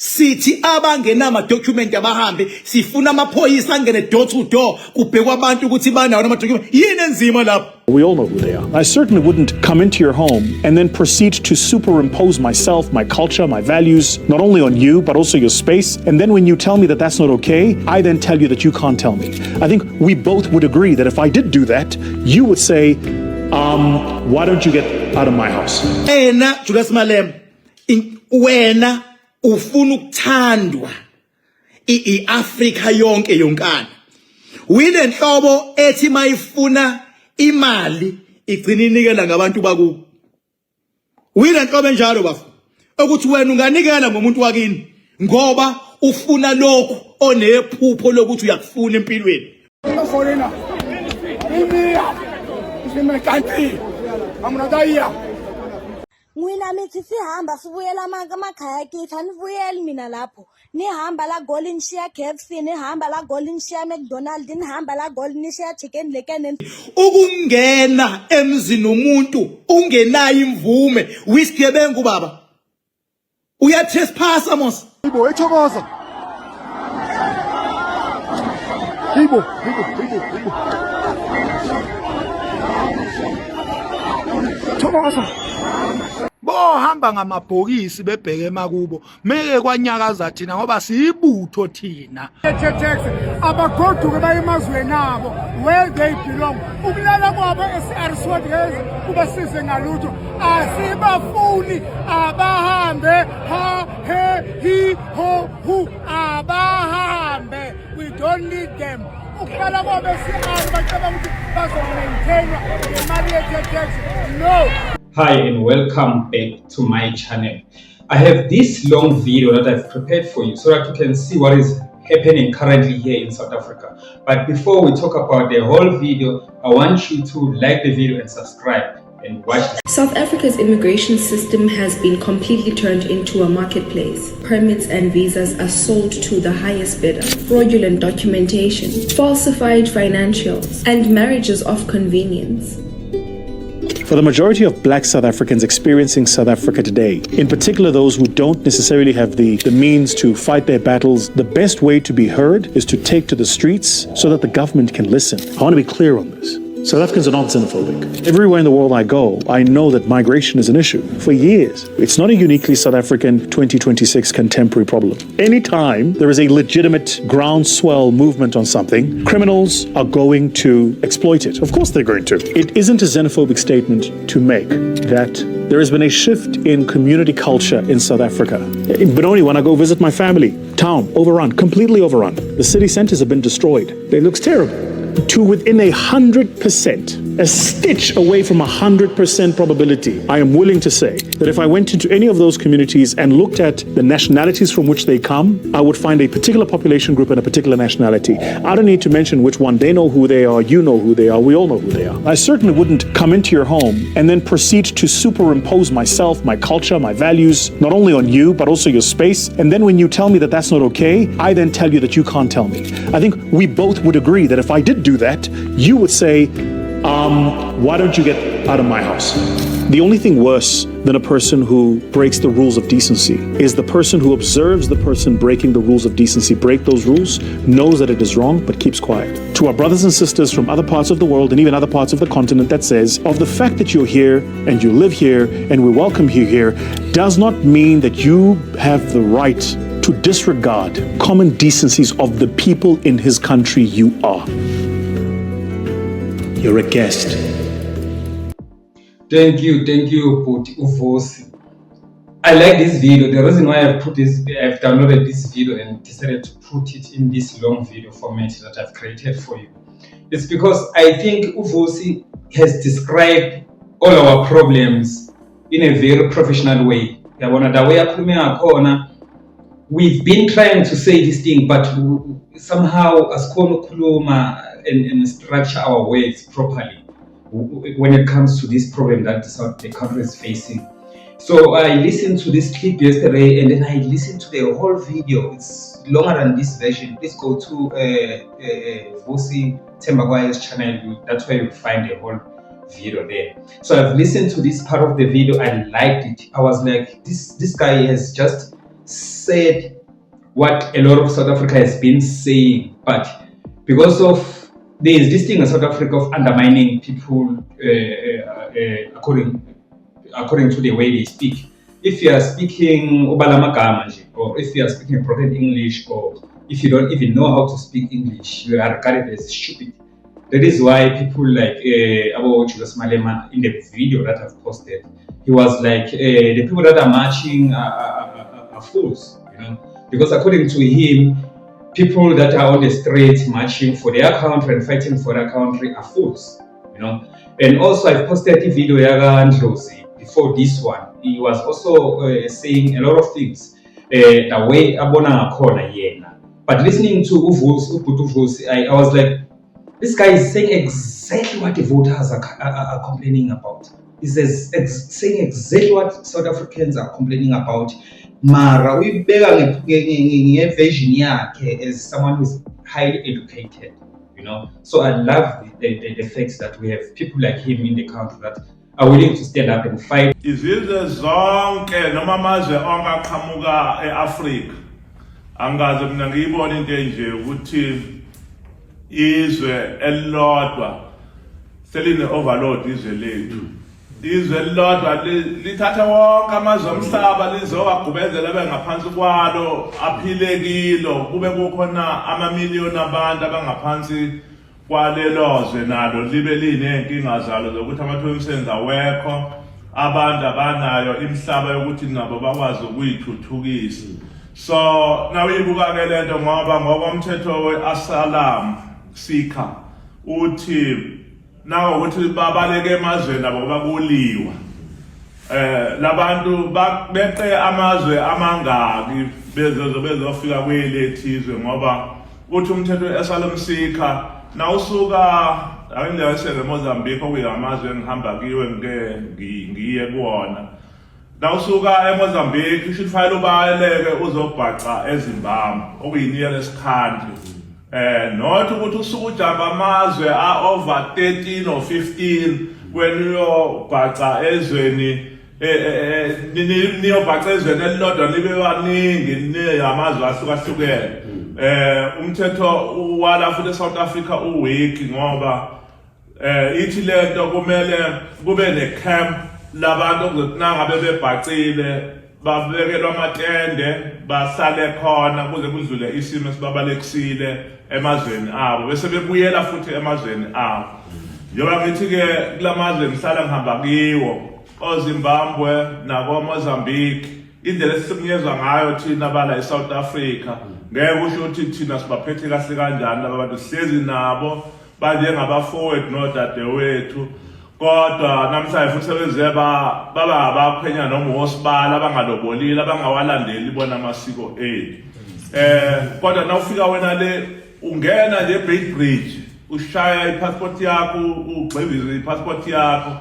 Sithi abangenama document abahambe, sifuna amaphoyisa angene door to door kubhekwa abantu ukuthi banawo nama document. Yini enzima lapho? We all know who they are. I certainly wouldn't come into your home and then proceed to superimpose myself, my culture, my values, not only on you, but also your space. And then when you tell me that that's not okay, I then tell you that you can't tell me. I think we both would agree that if I did do that, you would say, why don't you get out of my house? Wena Julius Malema, wena ufuna ukuthandwa iAfrika yonke yonkana. Uyilenhlobo ethi mayifuna imali igcina inikela ngabantu bakubo. Uyilenhlobo enjalo bafo. Ukuthi wena unganikela ngomuntu wakini ngoba ufuna lokhu onephupho lokuthi uyakufuna empilweni. Foreigner. India is in my country. I'm not here. N'wina mi thi sihamba sivuyela emakhaya kithi, a ni vuyeli mina lapho. Ni hamba la Goli ni xiya KFC, ni hamba la Goli ni xiya McDonald, ni hamba la Goli ni xiya Chicken Licken. Ukungena emzini womuntu ungenayo imvume wisigebengu baba. Uya trespass mos. Ibo, ethokoza. Ibo, ibo, ibo, ibo. Thokoza. Bohamba ngamabhokisi bebheke emakubo, meke kwanyakaza thina ngoba siyibutho thina. Tax abagoduke baye emazweni abo where they belong. Ukulala kwabo e-CR Swat ngeze kubasize ngalutho. Asibafuni, abahambe. Ha he hi ho hu, abahambe. We don't need them. Ukuhlala kwabo e-CR bacabanga ukuthi bazomaintainwa ngemali ye-tax. No. Hi and welcome back to my channel. I have this long video that I've prepared for you so that you can see what is happening currently here in South Africa. But before we talk about the whole video, I want you to like the video and subscribe and watch. South Africa's immigration system has been completely turned into a marketplace. Permits and visas are sold to the highest bidder. Fraudulent documentation, falsified financials, and marriages of convenience. For the majority of black South Africans experiencing South Africa today, in particular those who don't necessarily have the means to fight their battles, the best way to be heard is to take to the streets so that the government can listen. I want to be clear on this. South Africans are not xenophobic. Everywhere in the world I go, I know that migration is an issue. For years, it's not a uniquely South African 2026 contemporary problem. Anytime there is a legitimate groundswell movement on something, criminals are going to exploit it. Of course they're going to. It isn't a xenophobic statement to make that there has been a shift in community culture in South Africa. In Benoni, when I go visit my family, town overrun, completely overrun. The city centers have been destroyed. It looks terrible. To within 100%, a stitch away from 100% probability, I am willing to say that if I went into any of those communities and looked at the nationalities from which they come, I would find a particular population group and a particular nationality. I don't need to mention which one. They know who they are, you know who they are, we all know who they are. I certainly wouldn't come into your home and then proceed to superimpose myself, my culture, my values, not only on you, but also your space. And then when you tell me that that's not okay, I then tell you that you can't tell me. I think we both would agree that if I did do that, you would say, why don't you get out of my house? The only thing worse than a person who breaks the rules of decency is the person who observes the person breaking the rules of decency break those rules, knows that it is wrong, but keeps quiet. To our brothers and sisters from other parts of the world and even other parts of the continent that says, of the fact that you're here and you live here and we welcome you here, does not mean that you have the right to disregard common decencies of the people in his country you are. You're a guest. Thank you, Bhuti uVusi. I like this video. The reason why I've downloaded this video and decided to put it in this long video format that I've created for you, is because I think uVusi has described all our problems in a very professional way. Yabona, the way akhulume ngakhona, we've been trying to say this thing, but somehow asikhona ukukhuluma and structure our words properly when it comes to this problem that the country is facing. So I listened to this clip yesterday and then I listened to the whole video. It's longer than this version. Please go to Vusi Thembekwayo's channel. That's where you'll find the whole video there. So I've listened to this part of the video. I liked it. I was like, this guy has just said what a lot of South Africa has been saying, but because of there is this thing in South Africa of undermining people according to the way they speak. If you are speaking ubala amagama nje, or if you are speaking broken English, or if you don't even know how to speak English, you are regarded as stupid. That is why people like abo Julius Malema, in the video that I've posted, he was like, the people that are marching are fools, because according to him, people that are on the streets marching for their country and fighting for their country are fools. And also, I've posted a video yaka Ndlozi before this one. He was also saying a lot of things, the way abona ngakhona yena. But listening to uVusi, ubhuti uVusi, I was like, this guy is saying exactly what the voters are complaining about. He's saying exactly what South Africans are complaining about. Mara uyibeka nge-version yakhe as someone who's highly educated. So I love the fact that we have people like him in the country that are willing to stand up and fight. Izizwe zonke noma amazwe onke aqhamuka e-Afrika, angikaze mina ngiyibone into enje ukuthi izwe elilodwa seline overload. Izwe lethu, izwe elilodwa lithatha wonke amazwe omhlaba lizowagubezela abe ngaphansi kwalo, aphile kilo, kube kukhona amamiliyoni abantu abangaphansi kwalelo zwe, nalo libe liney'nkinga zalo zokuthi amathuba emisebenzi awekho, abantu abanayo imihlaba yokuthi nabo bakwazi ukuyithuthukisa. So nawuyibuka-ke lento, ngoba ngokomthetho we-asylum seeker uthi nangokuthi babaleke emazweni abo ngoba kuliwa, labantu beqe amazwe amangaki bezozo bezofika kwelethizwe, ngoba uthi umthetho we-asylum seeker nawusuka, akindawo eMozambique, okuyamazwe engihamba kiwe, ngike ngiye kuwona, nawusuka eMozambique usho kufanele ubaleke uzobhaca eZimbabwe, okuyi-nearest country, not ukuthi usuke ujamba amazwe a over 13 or 15 wena uyobhaca ezweni, niyobhaca ezweni elilodwa nibe baningi niyamazwe ahlukahlukene. Umthetho wala futhi eSouth Africa uweak, ngoba ithi lento kumele kube necamp labantu okuzothi nangabe bebhacile babekelwa amatende, bahlale khona kuze kudlule isimo esibabalekisile emazweni abo, bese bebuyela futhi emazweni abo. Njengoba ngithi-ke kulamazwe ngihlala ngihamba kiwo, oZimbabwe nakoMozambique, indlela esihlukunyezwa ngayo thina bala eSouth Africa, ngeke kusho ukuthi thina sibaphethe kahle kanjani laba bantu. Sihlezi nabo banjengabafowethu nodadewethu, kodwa namhlanje futhi sebeze baba abakhwenya noma osibala abangalobolile, abangawalandeli bona amasiko ethu. Kodwa nawufika wena le, ungena nje eBeitbridge, ushaya ipassport yakho, ugxivize ipassport yakho,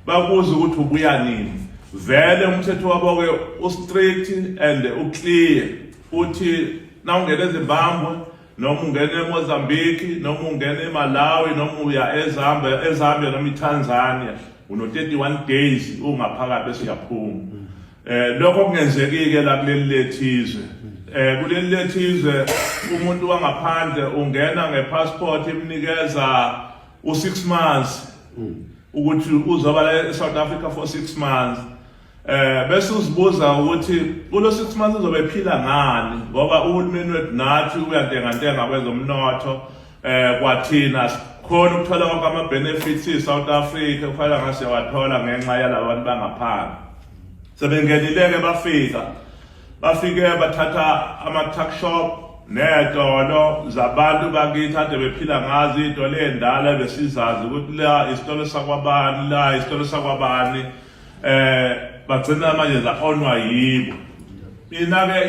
bakubuza ukuthi ubuya nini. Vele umthetho wabo ke ustrict and uclear, uthi nawungena eZimbabwe noma ungena eMozambique noma ungena eMalawi noma uya eZambia noma iTanzania, uno 31 days ungaphakathi bese uyaphuma. Lokho kungenzeki-ke la kuleli lethizwe. Kuleli lethizwe umuntu wangaphandle ungena ngepassport imnikeza u6 months ukuthi uzoba la eSouth Africa for 6 months, bese uzibuza ukuthi kulo 6 months uzobe ephila ngani, ngoba uhulumeni wethu nathi uyantengantenga kwezomnotho. Kwathina khona ukuthola konke ama benefits eSouth Africa kufanele ngase siyawathola ngenxa yalabantu bangaphandle sebengenile-ke, bafika bafike bathatha ama-tuck shop ney'tolo zabantu bakithi ade bephila ngazo, iy'tolo ey'ndala besizazi ukuthi la isitolo sakwabani, la isitolo sakwabani, bagcina manje za-onwa yibo. Mina-ke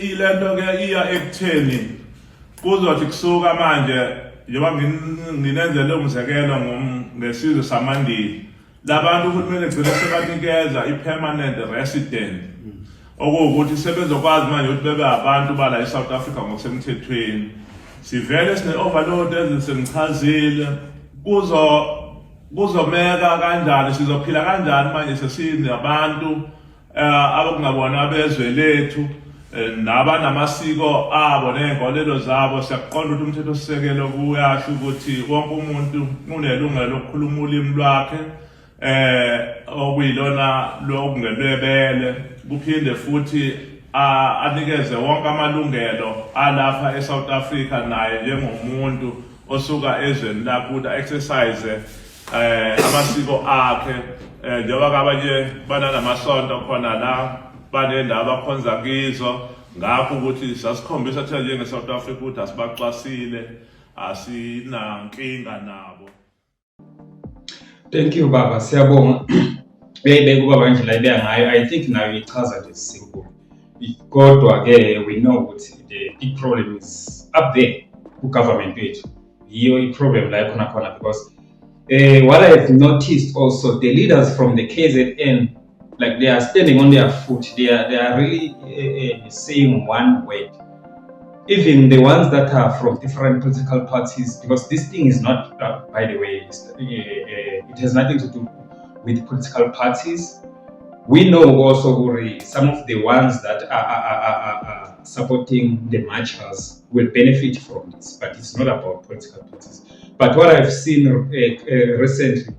ilento ke iya ekutheni kuzothi kusuka manje, njengoba nginenzele umzekelo ngesizwe samaNdiya, labantu uhulumeni egcine sebanikeza i-permanent resident, okuwukuthi sebezokwazi manje ukuthi bebe abantu bala e-South Africa ngokusemthethweni. Sivele sine-overload ezisengichazile, kuzomeka kanjani, sizophila kanjani manje sesinabantu abakungabona abezwe lethu? eh, nabanamasiko abo ney'nkolelo zabo siyakuqonda ukuthi umthethosisekelo kuyasho ukuthi wonke umuntu unelungelo lokukhuluma ulimi lwakhe eh okuyilona lokungelwebele kuphinde futhi anikeze wonke amalungelo alapha eSouth Africa naye njengomuntu osuka ezweni lakhe ukuthi exercise eh amasiko akhe eh njengoba kabanye bananamasonto khona la banendawo abakhonza kizo ngakho ukuthi sasikhombisa thina njenge-South Africa ukuthi asibacwasile asinankinga nabo. Thank you baba, siyabonga. Uyayibeka ubaba indlela ayibeka ngayo. I think nayo ichaza nje simple. Kodwa ke we know ukuthi the big problem is up there ku government wethu. Yiyo i-problem la ekhona khona because what I've noticed also the leaders from the KZN like they are standing on their foot. They are really saying one word. Even the ones that are from different political parties, because this thing is not, by the way, it has nothing to do with political parties. We know also Guri, some of the ones that are supporting the marchers will benefit from this, but it's not about political parties. But what I've seen recently,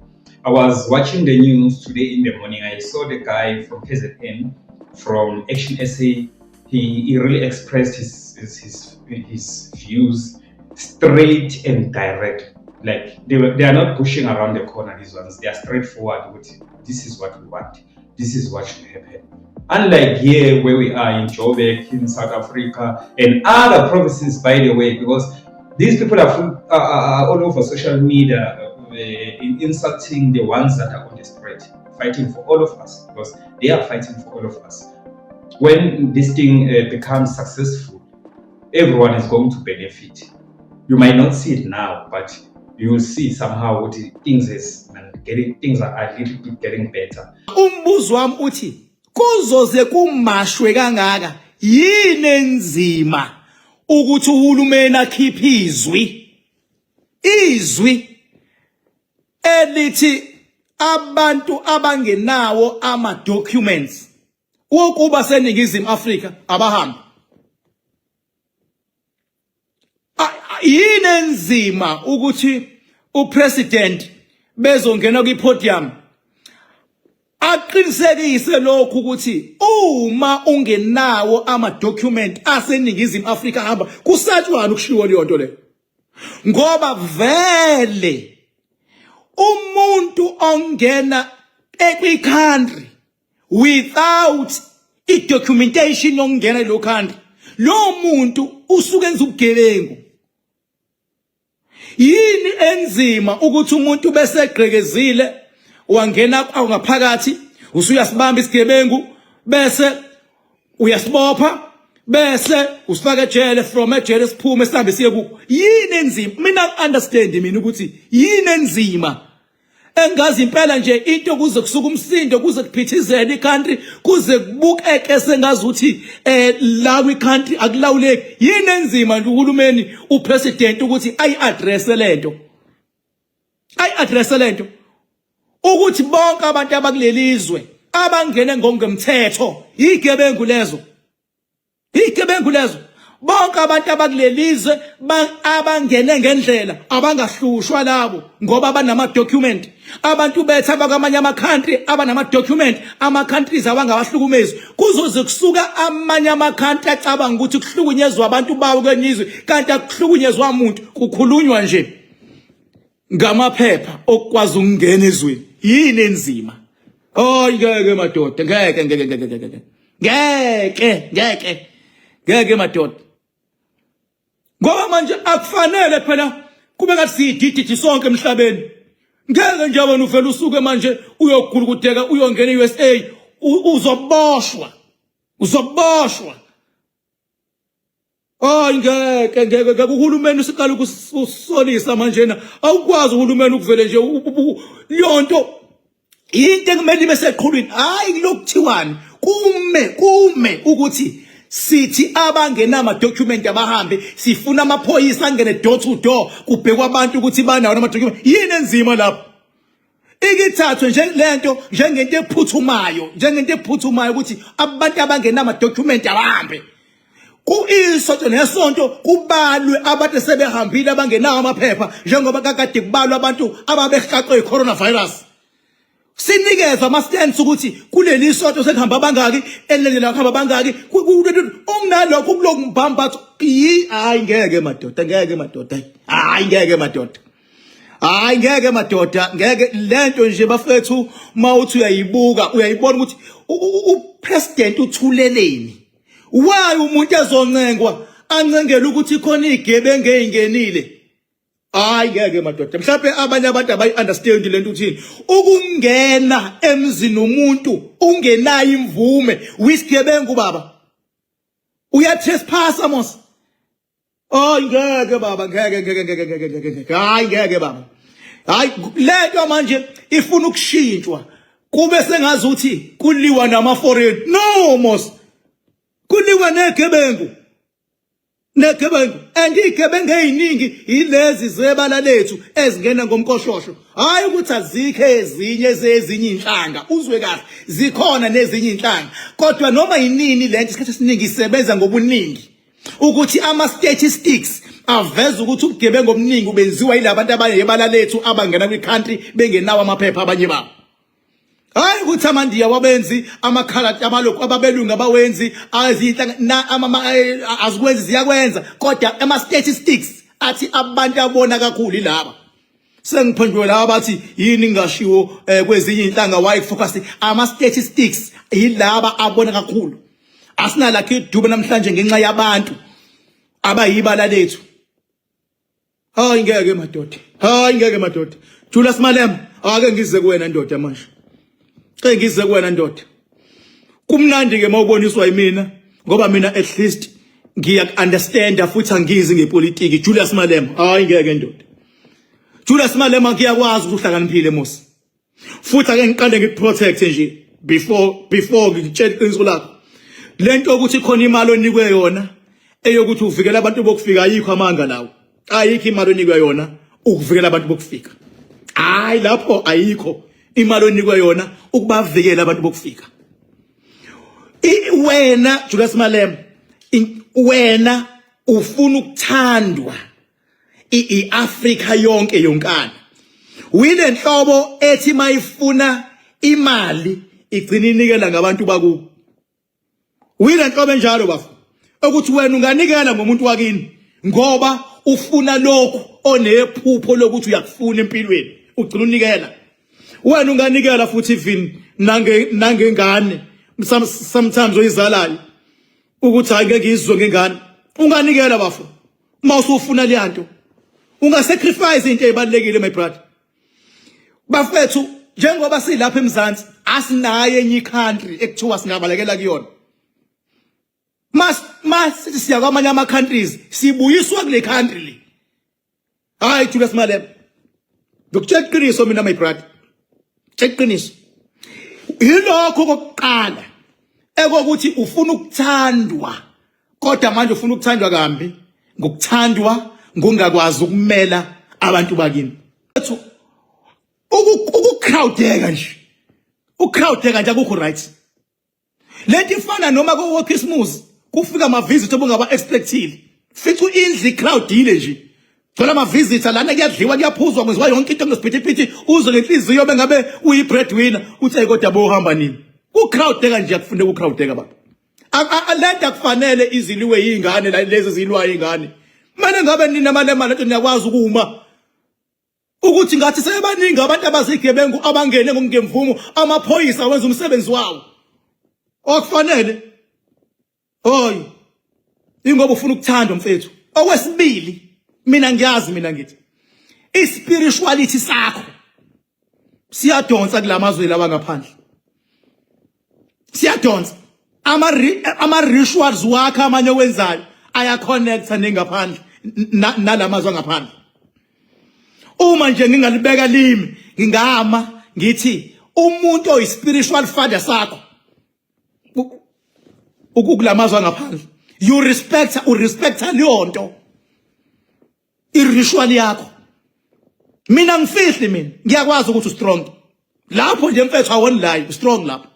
I was watching the news today in the morning. I saw the guy from KZN, from Action SA. He really expressed his views straight and direct. Like they are not pushing around the corner. These ones, they are straightforward. With this is what we want. This is what should happen. Unlike here where we are in Joburg, in South Africa, and other provinces, by the way, because these people are all over social media insulting the ones that are on the street, fighting for all of us, because they are fighting for all of us. When this thing becomes successful, everyone is going to benefit. You might not see it now, but you will see somehow what things is and getting things are a little bit getting better. Umbuzo wami uthi kuzoze kumashwe kangaka yini enzima ukuthi uhulumeni akhiphe izwi izwi elithi abantu abangenawo ama documents ukuba seNingizimu Afrika abahambe? Yini enzima ukuthi upresident bezongena kwi-podium aqinisekise lokhu ukuthi uma ungenawo ama-document aseNingizimu Afrika hamba? Kusatshwana ukushiwo leyo nto leyo ngoba vele umuntu ongena ekwi-country without i-documentation yokungena kulo country, lo muntu usuke enza ubugebengu. Yini enzima ukuthi umuntu bese egqekezile wangena ngaphakathi, usuyasibamba isigebengu bese uyasibopha bese usifaka ejele, from ejele siphume sihambe siye ku yini enzima? Mina understand mina ukuthi yini enzima engazi impela nje into kuze kusuka umsindo, kuze kuphithizele icountry, kuze kubukeke sengazuthi la kwi-country akulawuleki. Yini enzima nje uhulumeni, upresident, ukuthi ayi-address lento, ayi-address lento ukuthi bonke abantu abakulelizwe abangene ngokungemthetho igebengu lezo, igebengu lezo. Bonke abantu abakulelizwe abangene ngendlela abangahlushwa labo ngoba banama document. Abantu bethu abakwamanye ama country abanama document, ama countries abangabahlukumezi, kuzoze kusuka amanye ama country acabanga ukuthi kuhlukunyezwa abantu bawo kwenye izwe, kanti akuhlukunyezwa umuntu, kukhulunywa nje ngamaphepha okukwazi ukungena ezweni. Yini enzima? Hayi, ngeke madoda, ngeke, ngeke, ngeke, ngeke, ngeke, ngeke, ngeke madoda, ngoba manje akufanele phela kube ngathi siyidididi sonke emhlabeni. Ngeke nje wena uvele usuke manje uyogulukudeka uyongena e-USA, uzoboshwa, uzoboshwa. Hayi, ngeke, ngeke, ngeke. Uhulumeni usiqala ukusolisa manjena. Awukwazi uhulumeni ukuvele nje leyonto into ekumele ibe seqhulwini. Hayi, lokuthiwani, kume kume ukuthi sithi abangenama document abahambe, sifuna amaphoyisa angene door to door, kubhekwa abantu ukuthi banawo ama document. Yini enzima lapho? Ikithathwe nje lento njengento ephuthumayo, njengento ephuthumayo ukuthi abantu abangenama document abahambe. Ku-isonto nesonto kubalwe abantu sebehambile abangenawo amaphepha njengoba kakade kubalwa abantu ababehaqwe yi-coronavirus. Sinikezwa ama-stands ukuthi kuleli sonto sekuhamba abangaki, elilandelayo kuhamba abangaki. Okunalokho kuloku mbambatho yi hayi ngeke madoda, ngeke madoda, hayi ngeke madoda. Hayi ngeke madoda, ngeke lento nje bafethu mawuthi uyayibuka uyayibona ukuthi upresident uthuleleni. Why umuntu ezoncengwa ancengele ukuthi khona igebengu ezingenile? Hayi ngeke madoda. Mhlawumbe abanye abantu abayi understand lento uthini. Ukungena emzini womuntu ungenayo imvume wisigebengu baba. Uya trespass mos. Oh ngeke baba ngeke ngeke ngeke ngeke ngeke ngeke. Hayi ngeke baba. Hayi lento manje ifuna ukushintshwa. Kube sengazi ukuthi kuliwa nama foreign. No mos. Kuliwa negebengu. Negebengu and igebengu eziningi yilezi zebala lethu ezingena ngomkoshosho. Hayi ukuthi azikho ezinye zezinye inhlanga uzwe kahle zikhona nezinye inhlanga kodwa noma yinini lento isikhathi esiningi isebenza ngobuningi. Ukuthi ama statistics aveza ukuthi ubugebengu obuningi ubenziwa yilabantu abayebala lethu abangena kwi country bengenawo amaphepha abanye babo. Hayi ukuthi amandiya wabenzi amakhaladi abalokhu ababelungu abawenzi azinhlanga na azikwenzi ziyakwenza kodwa ama statistics athi abantu abona kakhulu ilaba. Sengiphenduke laba bathi yini ngingashiwo eh, kwezinye inhlanga why focus ama statistics yilaba abona kakhulu. Asinalakho idube namhlanje ngenxa yabantu abayibala lethu. Hayi ngeke madoda. Hayi ngeke madoda. Julius Malema, ake ngize kuwena ndoda manje. Ke ngize kuwena ndoda. Kumnandi ke mawuboniswa yimina ngoba mina at least ngiya understand futhi angizi ngepolitiki. Julius Malema, hayi ngeke ndoda. Julius Malema ngiyakwazi ukuthi uhlakaniphile Musa. Futhi ake ngiqale ngikuprotect nje before ngikutshela iqiniso lakho. Lento ukuthi khona imali onikwe yona eyokuthi uvikela abantu bokufika ayikho amanga lawo. Ayikho imali onikwe yona ukuvikela abantu bokufika. Hayi lapho ayikho imali onikwe yona ukubavikela abantu bokufika. Wena Julius Malema wena ufuna ukuthandwa iAfrika yonke yonkana. Wilenhlobo ethi mayifuna imali igcina inikela ngabantu bakubo. Wilenhlobo enjalo bafo. Ukuthi wena unganikela ngomuntu wakini ngoba ufuna lokhu onephupho lokuthi uyakufuna empilweni ugcina unikela. Wena unganikela futhi even nange nangengane sometimes oyizalayo ukuthi hayi ngeke ngizwe ngengane. Unganikela bafo. Uma usufuna leyanto unga sacrifice into ezibalekile my brother. Bafethu njengoba silapha eMzansi asinayo enye country ekuthiwa singabalekela kuyona. Mas mas siya kwamanye ama countries sibuyiswa kule country le. Hayi Julius Malema. Ngikutshela iqiniso mina my brother. Tshela iqiniso. Yilokho kokuqala ekokuthi ufuna ukuthandwa kodwa manje ufuna ukuthandwa kambi ngokuthandwa ngongakwazi ukumela abantu bakini. Ukucrowdeka nje. Ucrowdeka nje akukho right. Lento ifana noma ko Christmas kufika ama visitor obungaba expectile. Fica indlu icrowdile nje. Thola ama visitor lana kuyadliwa kuyaphuzwa kwenziwa yonke into ngesiphithiphithi uzwe ngenhliziyo bengabe uyi breadwinner uthi kodwa bohamba nini. Ku crowdeka nje akufuneka ku crowdeka baba. Lento akufanele iziliwe yingane lezi zilwa ingane. Manje ngabe nina malema lento niyakwazi ukuma. Ukuthi ngathi sebaningi abantu abazigebengu abangene ngokungemvumo amaphoyisa wenza umsebenzi wawo okufanele. Hoy ingoba ufuna ukuthandwa mfethu. Okwesibili mina ngiyazi mina ngithi ispirituality sakho siyadonsa kulamazwe lawa ngaphandle, siyadonsa ama rituals wakhe amanye owenzayo aya connecta nengaphandle nalamazwe angaphandle. Uma nje ngingalibeka limi ngingama ngithi umuntu oyi spiritual father sakho ukulamazwe angaphandle, you respect u respect leyo nto iritual yakho. Mina ngifihli mina ngiyakwazi ukuthi u strong lapho nje mfethu, I won't lie, u strong lapho.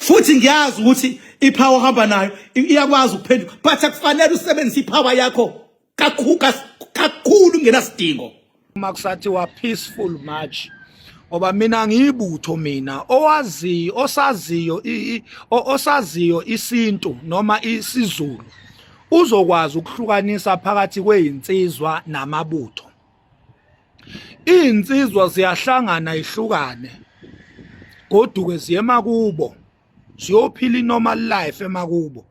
Futhi ngiyazi ukuthi ipower ohamba nayo iyakwazi ukuphenduka, but akufanele usebenzise ipower yakho kakhulu kakhulu ngenasidingo. Uma kusathiwa peaceful march, ngoba mina ngiyibutho mina owaziyo osaziyo osaziyo isintu noma isiZulu uzokwazi ukuhlukanisa phakathi kwezinsizwa namabutho. Izinsizwa ziyahlangana ihlukane goduke ziye emakubo ziyophila i-normal life emakubo.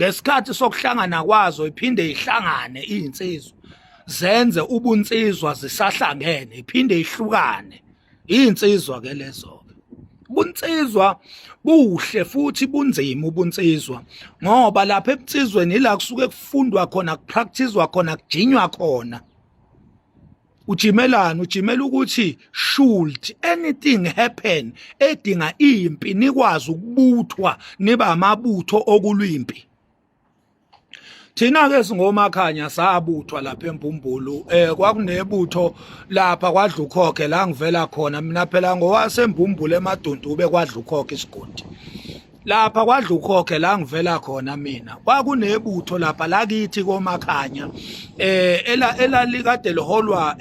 Ngesikhathi sokuhlangana kwazo iphinde ihlangane izinsizwa zenze ubunsizwa zisahlangene iphinde ihlukane izinsizwa ke lezo ke. Ubunsizwa buhle futhi bunzima ubunsizwa ngoba lapha ebunsizweni ila kusuke kufundwa khona kupracticewa khona kujinywa khona. Ujimelani? Ujimela ukuthi should anything happen edinga impi nikwazi ukubuthwa niba amabutho okulwa impi. Thina ke singomakhanya sabuthwa lapha eMbumbulu kwakunebutho lapha kwaDlukhokhe la ngivela khona mina phela ngowaseMbumbulu eMadundube kwaDlukhokhe isigodi. Lapha kwaDlukhokhe la ngivela khona mina kwakunebutho lapha lakithi komakhanya elalikade liholwa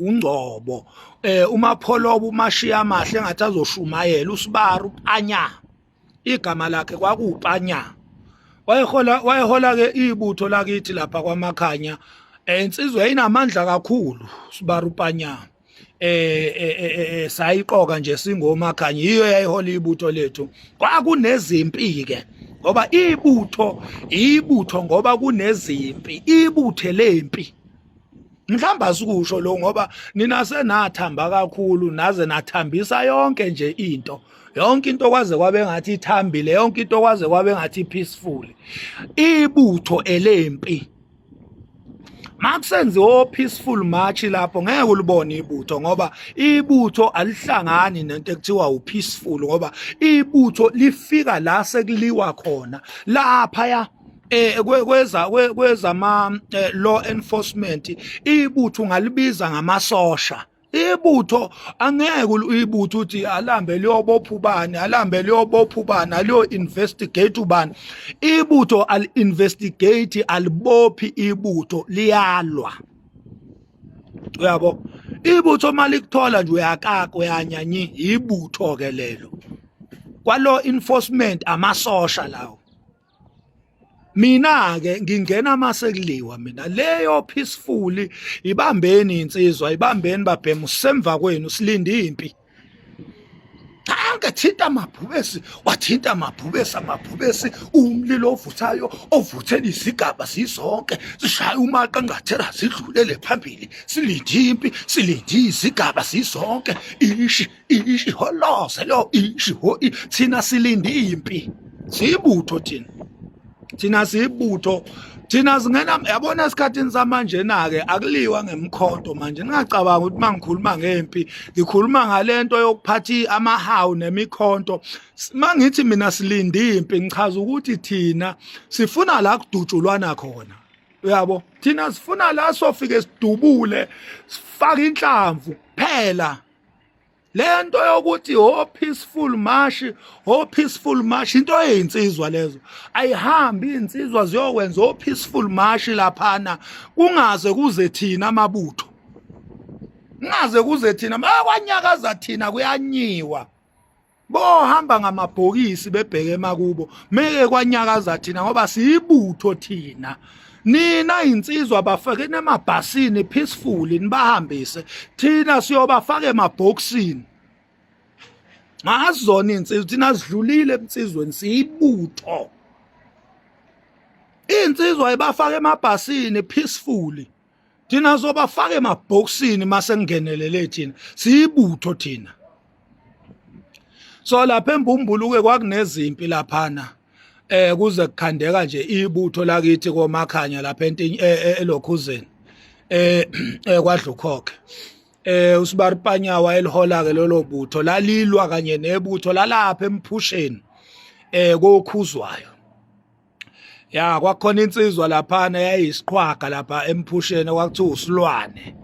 uNgcobo uMapholobo uMashiya amahle engathi azoshumayela uSibaru uPanya igama lakhe kwakuPanya wayehola ke ibutho lakithi lapha kwaMakhanya insizwa yayinamandla kakhulu Sibaru uPanya sayiqoka nje singomakhanya yiyo yayihola ibutho lethu. Kwakunezimpi ke ngoba ibutho ibutho ngoba kunezimpi ibuthe lempi mhlawumbe asikusho lo ngoba nina senathamba kakhulu naze nathambisa yonke nje into yonke into kwaze kwabe ngathi ithambile yonke into kwaze kwabe ngathi peaceful ibutho elempi Makusenziwa peaceful march lapho ngeke ulibone ibutho ngoba ibutho alihlangani nento ekuthiwa upeaceful ngoba ibutho lifika la sekuliwa khona lapha ya kweza kwezama law enforcement ibutho ungalibiza ngamasosha Ibutho angeke ibutho uthi alambe liyobopha ubani alambe liyobopha ubani aliyo investigate ubani. Ibutho al investigate alibophi ibutho liyalwa. Uyabo? Ibutho malikuthola nje uyakaka uyanyanyi ibutho ke lelo. Kwalo enforcement amasosha lawo. Mina ke ngingena mase kuliwa mina leyo peaceful ibambeni insizwa ibambeni babhemu semva kwenu silinde impi. Anke thinta amabhubesi wathinta amabhubesi amabhubesi umlilo ovuthayo ovuthela izigaba zizonke sishaya umaqa ngathela zidlulele phambili silinde impi silinde izigaba zizonke ishi ishi holoze lo ishi ho thina silinde impi siyibutho thina thina siyibutho thina singena yabona esikhathini samanje na-ke akuliwa ngemkhonto manje ningacabanga ukuthi uma ngikhuluma ngempi ngikhuluma ngalento yokuphatha amahawu nemikhonto uma ngithi mina silinde impi ngichaza ukuthi thina sifuna la kudutshulwana khona uyabo thina sifuna la sofike sidubule sifake inhlamvu kuphela Lento yokuthi ho peaceful march, ho peaceful march into eyinsizwa lezo. Ayihambi insizwa ziyokwenza ho peaceful march laphana kungaze kuze thina amabutho. Kungaze kuze thina makwanyakaza thina kuyanyiwa. Bohamba ngamabhokisi bebheke emakubo meke kwanyakaza thina ngoba siyibutho thina. Nina insizwa bafake nemabhasini peacefully nibahambise thina siyobafaka emabhokisini. Ngazona insizwa thina sidlulile emsizweni siyibutho. Insizwa ibafaka emabhasini peacefully. Thina sobafaka emabhokisini mase kungenelele thina siyibutho thina. So lapha eMbumbulu ke kwakunezimpi laphana kuze kukhandeka nje ibutho lakithi komakhanya lapha entinye elokhuzeni kwadlukhokhe uSibaripanya wayelihola ke lolo butho lalilwa kanye nebutho lalapha emphusheni kokhuzwayo Ya kwakhona insizwa laphana yayisiqhwaga lapha emphusheni kwakuthiwa uSilwane.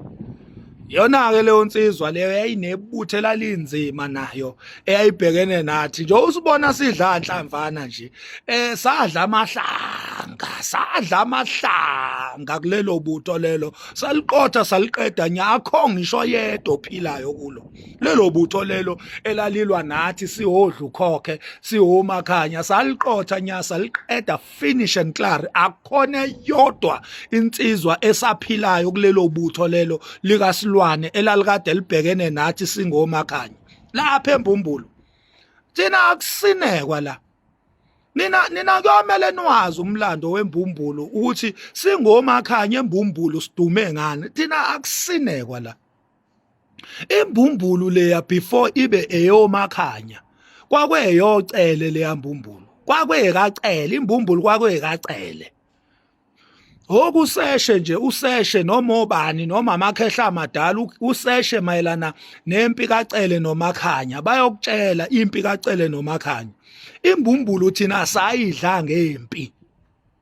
Yona-ke leyo nsizwa leyo yayinebutho elalinzima nayo eyayibhekene nathi nje usibona sidla nhlamvana nje eh sadla amahlanga sadla amahlanga kulelo butho lelo saliqotha saliqeda nya akho ngisho yedwa ophilayo kulo lelo butho lelo elalilwa nathi sihodla ukhokhe sihomakhanya saliqotha nya saliqeda finish and clear akukhona yodwa insizwa esaphilayo kulelo butho lelo likaSilwane elalikade libhekene nathi singomakhanya lapha embumbulu thina akusinekwa la nina nina kuyomele niwazi umlando wembumbulu ukuthi singomakhanya embumbulu sidume ngani thina akusinekwa la Imbumbulu leya before ibe eyomakhanya kwakweyocele leya mbumbulu kwakweyekacele imbumbulu kwakweyekacele okuseshe nje useshe noma obani noma amakhehla amadala useshe mayelana nempi kaCele noMakhanya bayokutshela impi kaCele noMakhanya imbumbulu thina sayidla ngempi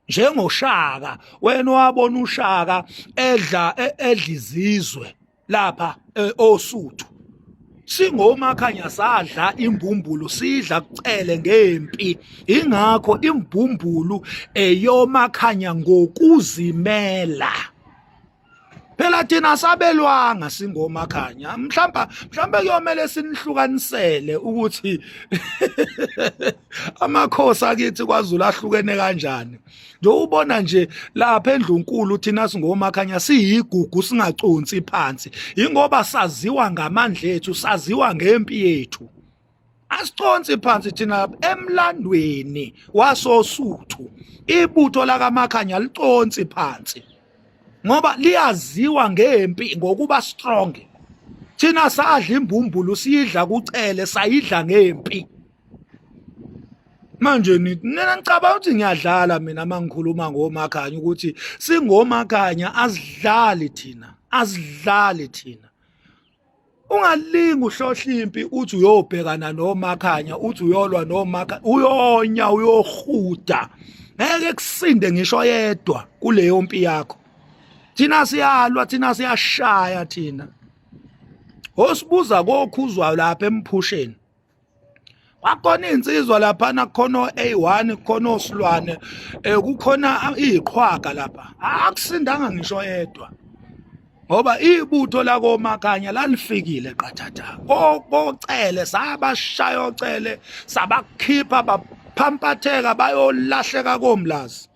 njengoshaka wena wabona ushaka edla e, edla izizwe lapha e, osuthu singomakhanya sadla imbumbulu sidla kucele ngempi ingakho imbumbulu eyomakhanya ngokuzimela phela thina sabelwanga singomakhanya mhlamba mhlambe kuyomele sinihlukanisele ukuthi amakhosi akithi kwaZulu ahlukene kanjani nje ubona nje lapha endlunkulu thina singomakhanya siyigugu singaconsi phansi ingoba saziwa ngamandla ethu saziwa ngempi yethu asiconsi phansi thina emlandweni wasosuthu ibutho lakamakhanya liconsi phansi ngoba liyaziwa ngempi ngokuba strong thina sadla imbumbulu siyidla kucele sayidla ngempi manje nina ngicabanga ukuthi ngiyadlala mina mangikhuluma ngomakhanya ukuthi singomakhanya asidlali thina asidlali thina ungalingi uhlohla impi uthi uyobhekana nomakhanya uthi uyolwa nomakha uyonya uyohuda ngeke kusinde ngisho yedwa kuleyo mpi yakho thina siyalwa thina siyashaya thina osibuza kokhuzwayo lapha emphusheni Kwakhona iy'nsizwa laphana kukhona o-A1 kukhona oSilwane um kukhona iy'qhwaga lapha akusindanga ngisho yedwa ngoba ibutho lakomakhanya lalifikile qathatha kocele sabashaya ocele sabakhipha baphampatheka bayolahleka komlazi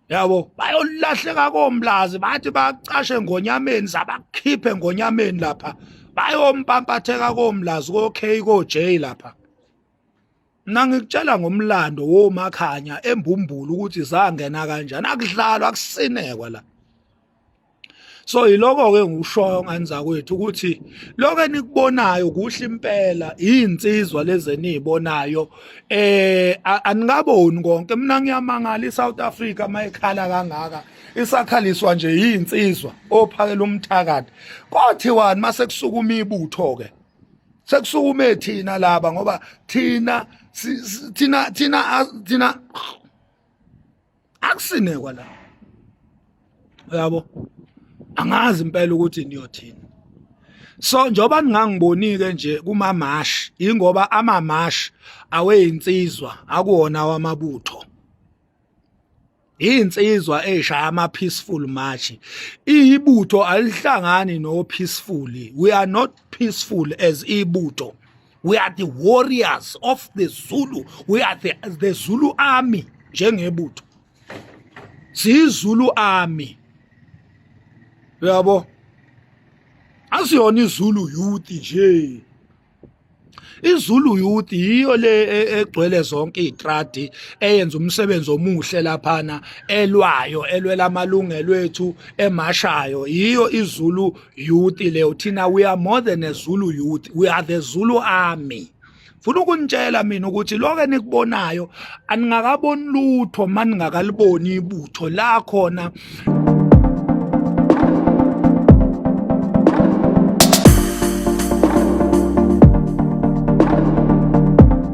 yabo bayolahleka komlazi bathi bacashe ngonyameni sabakhiphe ngonyameni lapha bayompampatheka komlazi ko K ko J lapha mina ngikutshela ngomlando womakhanya embumbulu ukuthi zangena kanjani akudlalwa akusinekwa la so yiloko ke ngikushoyo ngani zakwethu ukuthi lokho enikubonayo kuhle impela izinsizwa lezi enizibonayo eh anikaboni konke mina ngiyamangala iSouth Africa mayikhala kangaka isakhaliswa nje izinsizwa ophakela umthakathi kothiwani mase kusukuma ibutho ke sekusukume thina laba ngoba thina thina thina thina akusinekwa la uyabo angazi impela ukuthi niyothini so njengoba ningangiboni ke nje kumamashi ingoba amamashi aweyinsizwa akuwona wamabutho insizwa eshaya ama peaceful march ibutho alihlangani no peaceful we are not peaceful as ibutho we are the warriors of the Zulu we are the, the Zulu army njengebutho siyiZulu army uyabo asiyona iZulu youth nje iZulu Youth yiyo le e, egcwele zonke izitradi eyenza umsebenzi omuhle laphana elwayo elwela amalungelo ethu emashayo yiyo iZulu Youth leyo thina we are more than a Zulu youth we are the Zulu army funa ukunitshela mina ukuthi lokho enikubonayo aningakaboni lutho maningakaliboni ibutho la khona